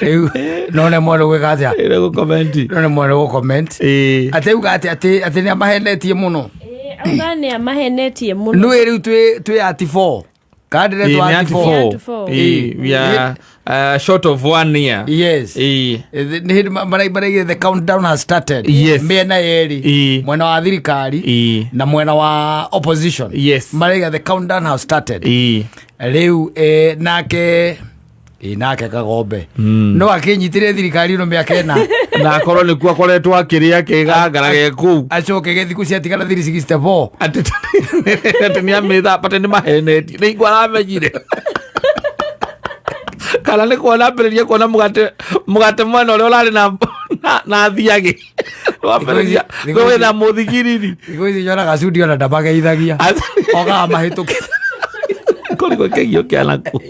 Rĩu no nĩ mwene gwĩka atĩa? Ĩrĩ gũkomenti. No nĩ mwene gũcomment. Ĩĩ. Atĩ auga atĩ atĩ atĩ nĩ amahenetie mũno. Ĩĩ, auga nĩ amahenetie mũno. Nũĩ rĩu twĩ at 4. Kana Ĩĩ, ndĩretwo nĩ at at 4. four. At four. Ĩĩ, we are, short of one year. Yes. Ĩĩ. Nĩ hĩndĩ maraigire the countdown has started. Yes. Mĩena yerĩ. Ĩĩ. Mwena wa thirikari Ĩĩ. na mwena wa opposition. Yes. Maraiga the countdown has started. Ĩĩ. Rĩu nake nake Kagombe no akĩnyitĩre thirikari ĩno mĩaka ĩna. Na akorwo nĩkuo akoretwo akĩrĩa kĩgangara ge kũu. Acoke gĩthikũ ciatigara 364. Atĩ atĩ nĩ amĩthamba atĩ nĩ mahenetie nĩ igua aramenyire kana nĩ kuona ambĩrĩria kuona mũgate mũgate mwena ũrĩa ũrarĩ na thiagĩ wambĩrĩria Thikũ ici- wĩna mũthigiriri. Thikũ ici nyonaga Sudi ona ndamageithagia. Okaga mahĩtũkĩte. Kũrigwo kĩgio kĩa naku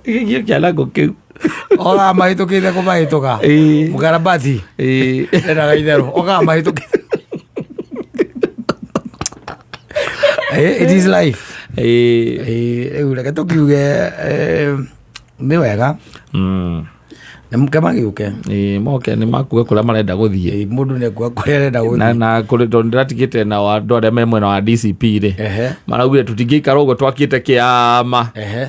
kĩgio kĩa naku kĩu. Okaga mahĩtũkĩte kũmahĩtũka. Ĩĩ. Mũkarabati. Ĩĩ. Endaga itherũ. Okaga mahĩtũkĩte. It is life. Ĩĩ. Rĩu reke tũkiuge nĩ wega. Nĩ mũke magĩũke. Ĩĩ, moke nĩ makuga kũrĩa marenda gũthiĩ. Ĩĩ, mũndũ nĩ ekuga kũrĩa arenda Na gũthiĩ. na kũrĩ tondũ ndĩratigĩte na andũ arĩa me mwena wa DCP rĩ Ehe. maraugire tũtingĩikara ũguo twakĩte kĩama. Ehe.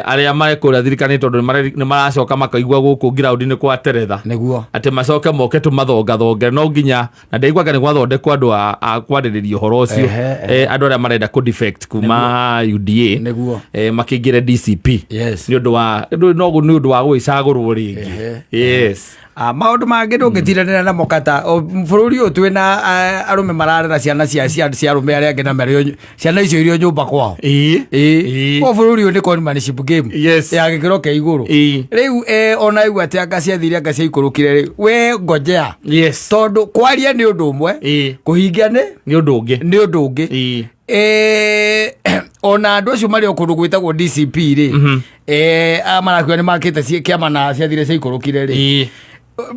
Arĩa marĩ kũrĩa thirikari tondũ nĩ maracoka makaigua gũkũ ground-inĩ kwa teretha Nĩguo. atĩ macoke moke tũmathongathonge no nginya na ndaiguaga nĩ gwathondekwo andũ a kwarĩrĩria ũhoro ũcio. Ehe, ehe. Andũ arĩa marenda kũ defect kuma UDA Nĩguo. Makĩingĩre DCP. Yes. Nĩ ũndũ wa no nĩ ũndũ wa gũgĩcagũrwo rĩngĩ. Ehe. Yes. Maũndũ mangĩ ndũngĩtindanĩra namo kata bũrũri ũyũ twĩna arũme mararera ciana cia arũme arĩa angĩ na marĩ ciana icio irio nyũmba kwao. Ĩĩ. Ĩĩ. Ĩĩ. O bũrũri ũyũ nĩ conmanship game Yes. ya gĩkĩro kĩa igũrũ. Ĩĩ. Rĩu ona igua atĩ anga ciathire anga ciaikũrũkire rĩ we ngojea Yes. tondũ kwaria nĩ ũndũ ũmwe Ĩĩ. kũhingia nĩ Nĩ ũndũ ũngĩ. nĩ ũndũ ũngĩ. Ĩĩ. Ona andũ acio marĩ o kũndũ gwĩtagwo DCP rĩ aya marakiuga nĩ makĩte kĩama na ciathire ciaikũrũkire rĩ Ĩĩ.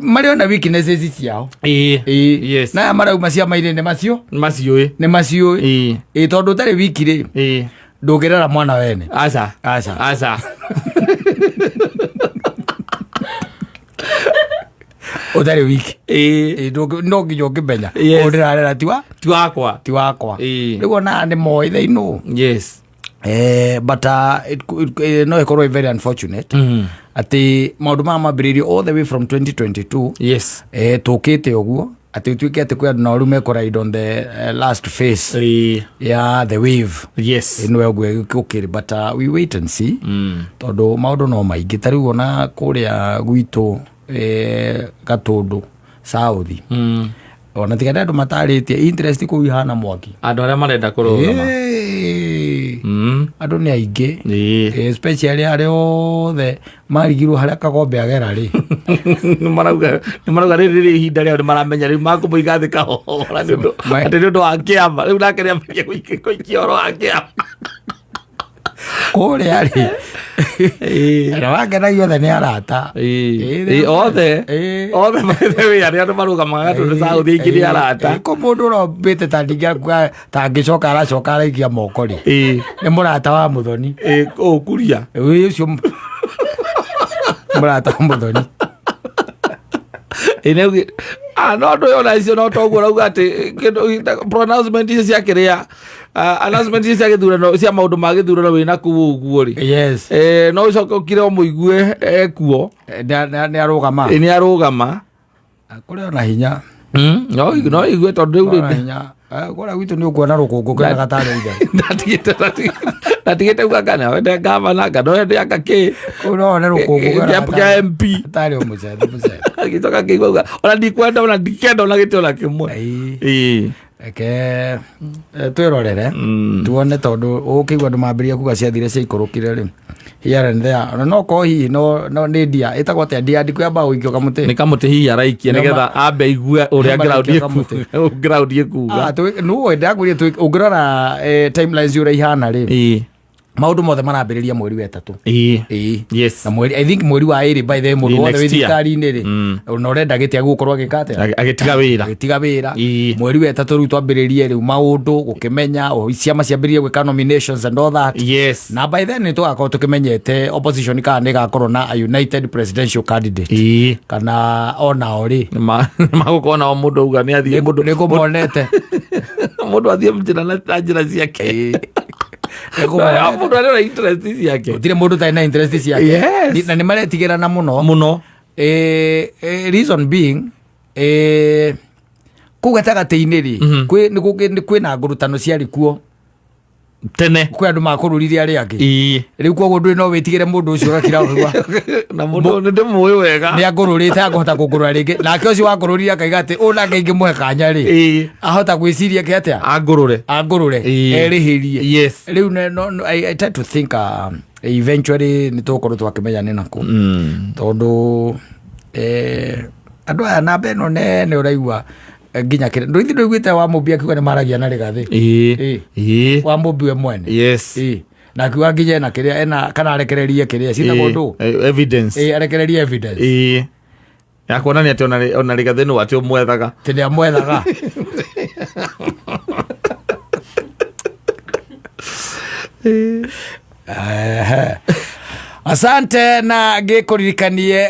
marĩ ona weaknesses ciao. Ĩĩ. Ĩĩ. Yes. Na aya marauma ciama-inĩ nĩ macio Maciũĩ. nĩ maciũĩ. Ĩĩ. Ĩĩ, tondũ ũtarĩ wiki rĩ Ĩĩ. ndũngĩrera mwana wene. Aca. Aca. Aca. Ũtarĩ wiki. Ĩĩ. Ĩĩ, no nginya ũngĩmenya Yes. ũyũ ndĩrarera tiwa Ti wakwa. ti wakwa. Ĩĩ. Rĩu ona nĩ moĩ they know. Yes. But no ĩkorwo ĩ very unfortunate atĩ maũndũ maya mambĩrĩirio all the way from 2022. Yes. Tũkĩte ũguo atĩ ũtuĩke atĩ kwĩ andũ nao rĩu mekũride on the last phase Ĩĩ. ya the wave. Yes. Ĩno ũguo gũkĩrĩ but we wait and see tondũ maũndũ no maingĩ ta rĩu ona kũrĩa gwitũ Gatũndũ South ona tiga nĩ andũ matarĩtie interest kũu ihana mwaki. Andũ arĩa marenda kũrũgama. Ĩĩ. Andũ nĩ aingĩ. Ĩĩ. Especially arĩa othe marigirwo harĩa Kagombe agera rĩ. Nĩ marauga rĩrĩ rĩ ihinda rĩao nĩ maramenya rĩu makũmũiga thĩ kahora nĩ ũndũ atĩ nĩ ũndũ wa kĩama rĩu nake nĩambĩrĩria gũikia ũhoro wa kĩama. Kũrĩa rĩ na wangenagia othe nĩ arata. Ĩĩ. Ĩĩ, Ĩĩ, othe Ĩĩ. othe by the way arĩa andũ marũgamaga Gatũndũ South aingĩ nĩ arata. Ĩĩ, kũ mũndũ ũrombĩte ta ndingĩakua ta angĩcoka aracoka araikia moko rĩ Ĩĩ. nĩ mũrata wa Mũthoni. Ĩĩ, ũkuria. Ĩĩ, ũcio mũrata wa Mũthoni. Ĩĩ, no andũ ũyũ ona icio no toguo ũrauga atĩ kĩndũ pronouncement icio cia kĩrĩa announcement icio cia gĩthurano cia maũndũ ma gĩthurano wĩna kũu ũguo rĩ. Yes. No ũcoke ũkire ũmũigue ekuo. Nĩ arũgama. Ĩ, nĩ arũgama. Kũrĩ ona hinya. No igue tondũ rĩu Ona rĩ hinya. Kũrĩa gwitũ nĩ ũkuona rũkũngũ kena gatarĩ ithe. Ndatigĩte uga kana wende gavana kana wende anga kĩ Kũu no wone rũkũngũ kena kĩa kĩa MP. gatarĩ mũcethe mũcethe. Agĩcoka akĩigua uga ona ndikwenda ona ndikenda ona gĩtĩ ona kĩmwe. Ĩĩ. Ĩĩ. Reke twĩrorere tuone tondũ ũkĩigua andũ mambĩrĩria kuga ciathire ciaikũrũkire rĩ here and there ona no korwo hihi no nĩ ndia ĩtagwo atĩa ndia ndiku yambaga gũikio kamũtĩ. Nĩ kamũtĩ hihi araikia Nĩma- nĩgetha ambe aigue ũrĩa Nĩma ground araikia kamũtĩ. ground ĩkuga. Nũĩ ndakwĩrire ũngĩrora timelines ũrĩa ihana rĩ Ĩĩ. Maũndũ mothe marambĩrĩria mweri wa 3. Ĩĩ. Na mweri, I think mweri wa 2, by the way, mũndũ Ĩĩ, wothe wĩ next year. thirikari-inĩ rĩ, ona ũrenda gĩtĩ agũkorwo agĩka atĩa? Agĩtiga wĩra. Agĩtiga wĩra. Mweri wa 3 rĩu twambĩrĩrie rĩu maũndũ gũkĩmenya o ciama ciambĩrĩrie gwĩka nominations and all that. Na by then nĩ tũgakorwo tũkĩmenyete opposition kana nĩ ĩgakorwo na a united presidential candidate, kana onao rĩ Nĩmagũkorwo nao mũndũ auga nĩ athiĩ mũndũ nĩ kũmonete. Mũndũ athiĩ njĩra na njĩra ciake. Nĩkũmonete. Mũndũ arĩ na interest ciake. Gũtirĩ mũndũ ũtarĩ na interest ciake. Na nĩ maretigĩrana mũno. Mũno. Reason being, kũu gatagatĩ-inĩ rĩ, kwĩna ngũrũtano ciarĩ kuo tene. Kwĩ andũ makũrũrire arĩa angĩ. Rĩu koguo ndũrĩ no wĩtigĩre mũndũ ũcio ũgakira ũkaigua Na mũndũ nĩ ndĩmũĩ wega. Nĩ angũrũrĩte, angũhota kũngũrũra rĩngĩ. Nake ũcio wakũrũrire akaiga atĩ ũũ nake ingĩmũhe kanya rĩ, ahota gwĩciria ke atĩa? Angũrũre. Angũrũre, erĩhĩrie. Rĩu no, I try to think, eventually nĩ tũgũkorwo twakĩmenya nĩ nakũ, tondũ andũ aya namba ĩno nene ũraigua, nginya kĩrĩa ndũithi ndũiguĩte wa mũmbi akiuga nĩ maragia na rĩgathĩ. Wa mũmbi we mwene. Na akiuga nginya ena kĩrĩa ena kana arekererie kĩrĩa citagwo ndũ. Evidence. Arekererie evidence. Ya kuonania atĩ ona rĩgathĩ nĩ atĩ ũmwethaga. Atĩ nĩ amwethaga. Ehe. Asante na ngĩkũririkanie.